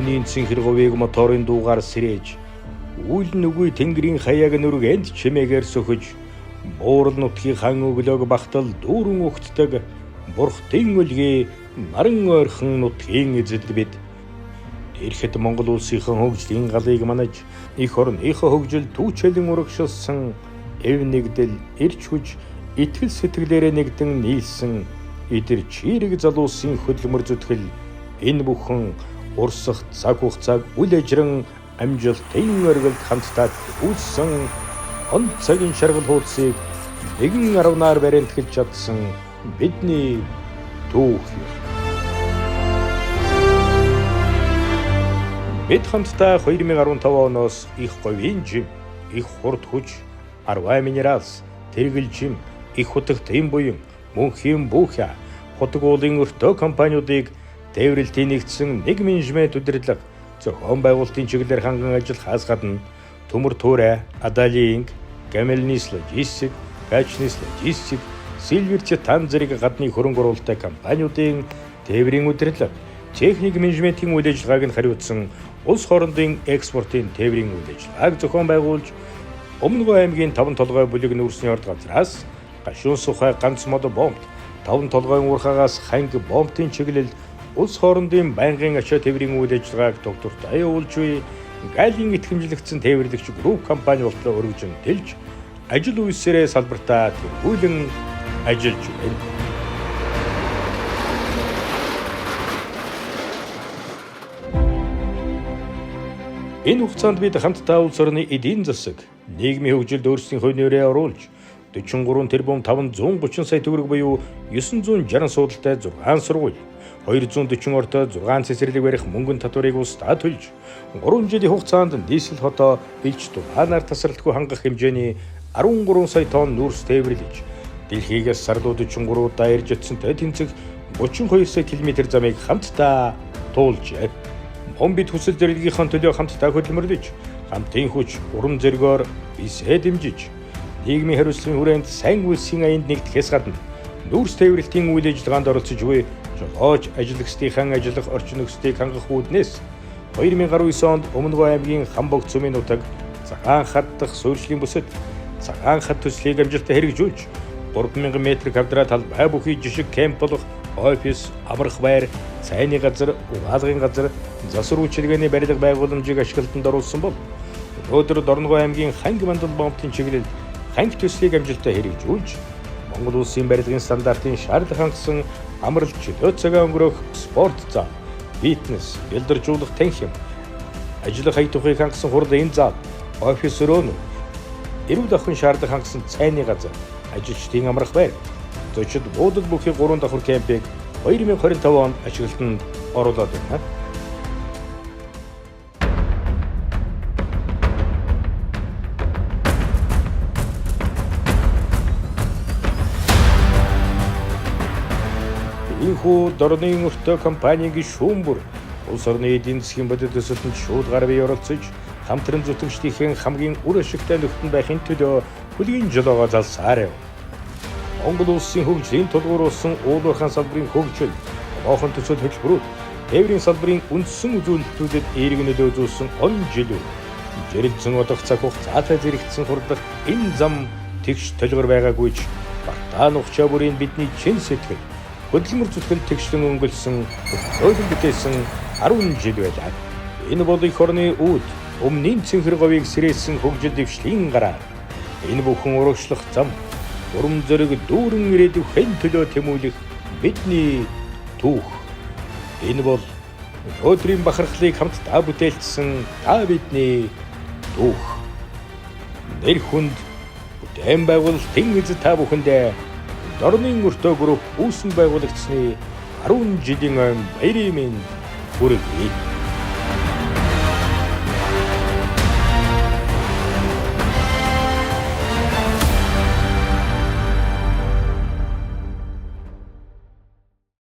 Өмнийн цэнхэр говийг моторын дуугаар сэрээж, үйл нүггүй тэнгэрийн хаяаг нүрэг энд чимээгээр сөхөж, буурал нутгийн хан өглөөг багтал дүүрэн угтдаг бурхтын өлгий наран ойрхон нутгийн эзэд бид. Ирэхэд Монгол улсынхан хөгжлийн галыг манаж, эх орныхоо хөгжил түүчэлэн урагшилсан эв нэгдэл, эрч хүч, итгэл сэтгэлээрээ нэгдэн нийлсэн эдэр чирэг залуусын хөдөлмөр зүтгэл энэ бүхэн урсах цаг хугацааг үл ажран амжилтын оргилд хамтдаа үүссэн он цагийн шаргал хуудсыг нэгэн аравнаар баримтгэлж чадсан бидний түүх юм. Бид хамтдаа 2015 оноос их говийн жим, их хурд хүч, Арвай Минералс, Тэргэл жим, их хутагтын буян, Мөнхийн Бүхэ, Хутаг уулын өртөө компаниудыг тээвэрлэлтийн нэгдсэн нэг менежмент удирдлага, зохион байгуулалтын чиглэлээр ханган ажиллахаас гадна Төмөр Туурай, Адалийн, Гамельнис логистик, Гачнис логистик, Сильвер Титан зэрэг гадны хөрөнгө оруулалттай компаниудын тээврийн удирдлага, техник менежментийн үйл ажиллагааг нь хариуцсан улс хоорондын экспортын тээврийн үйл ажиллагааг зохион байгуулж, Өмнөгов аймгийн 5 толгой бүлэг нүүрсний орд газраас Гашуун сухай ганц мод бомб, 5 толгойн уурхаагаас ханги бомбын чиглэл улс хоорондын байнгын ачаа тээврийн үйл ажиллагааг тогтвортой явуулж буй Галийн итгэмжлэгдсэн тээвэрлэгч групп компани болтлоо өргөжин дэлж ажил үйлсээрээ салбартаа тэргүүлэн ажиллаж байна. Энэ хугацаанд бид хамтдаа улс орны эдийн засаг, нийгмийн хөгжилд өөрсдийн хувь нэрээ оруулж 43 тэрбум 530 сая төгрөг буюу 960 суудалтай 6 сургууль, 240 ортой 6 цэцэрлэг барих мөнгөн татварыг улсдаа төлж, 3 жилийн хугацаанд дизель хотоо илч дулаанаар тасралтгүй хангах хэмжээний 13 сая тонн нүүрс тээвэрлэж, дэлхийгээс сарлуу 43 удаа ирж очсонтой тэнцэх 32 сая километр замыг хамтдаа туулжээ. Мөн бид хүсэл зорилгынхон төлөө хамтдаа хөдөлмөрлөж, хамтын хүч, урам зоригоор бисээ дэмжиж, нийгмийн хариуцлагын хүрээнд сайн үйлсийн аянд нэгдэхээс гадна нүүрс тээвэрлэлтийн үйл ажиллагаанд оролцож буй жолооч ажиллагчдынхаа ажиллах орчин нөхцөлийг хангах үүднээс 2019 онд Өмнөгов аймгийн Хамбогт цөмийн нутаг Цагаан хад дахь суурьшлийн бүсэд Цагаан хад төслийг амжилттай хэрэгжүүлж 3000 метр квадрат талбай бүхий жишг кемп болох офис, амрах байр, цайны газар, угаалгын газар, засвар үйлчилгээний барилга байгууламжийг ашиглалтанд оруулсан бол өнөөдөр Дорногов аймгийн Ханги мандал бомбын чиглэл ханги төслийг амжилттай хэрэгжүүлж Монгол улсын барилгын стандартын шаардлага хангасан амралт чөлөө цагаа өнгөрөөх спорт зал, фитнес, бэлдэржүүлэх танхим, ажиллах аяг тухыг хангасан хурлын зал, офис өрөөнүүд, эрүүл ахуйн шаардлага хангасан цайны газар, ажилчдын амрах байр, зочид буудал бүхий 3 давхар кемпийг 2025 онд ашиглалтанд оруулаад байна. Ийхүү Дорнын өртөө компанийн гишүүн бүр улс орны эдийн засгийн бодит өсөлтөнд шууд гар бие оролцож, хамтран зүтгэгчдийн хамгийн үр ашигтай нөхдөнд байхын төлөө хүлгийн жолоогоо залсаар яв. Монгол улсын хөгжлийн тулгууруулсан уулуурхаан салбарын хөгжил, томоохон төсөл хөтөлбөрүүд, тээврийн салбарын үндсэн үзүүлэлтүүдэд эерэг нөлөө үзүүлсэн он жилүү. Жирэлзэн одох цаг хугацаатай зэрэгцсэн хурлах энэ зам тэгш толгор байгаагүй ч бартаа нухчаа бүрийн бидний чин сэтгэл, хөдөлмөр зүтгэл тэгшлэн өнгөлсөн, хөөлөн бүтээсэн 10 жил байлаа. Энэ бол эх орны үүд, өмнгийн цэнхэр говийг сэрээсэн хөгжил дэвшлийн гараар. Энэ бүхэн урагшлах зам, урам зориг дүүрэн ирээдүйн төлөө тэмүүлэх бидний түүх. Энэ бол өнөөдрийн бахархлыг хамтдаа бүтээлчсэн та бидний түүх. Нэр хүнд бүтээн байгуулалтын эзэд та бүхэндээ Дорнын өртөө групп үүсэн байгуулагдсны 10 жилийн ойн баярын мэнд хүргэе.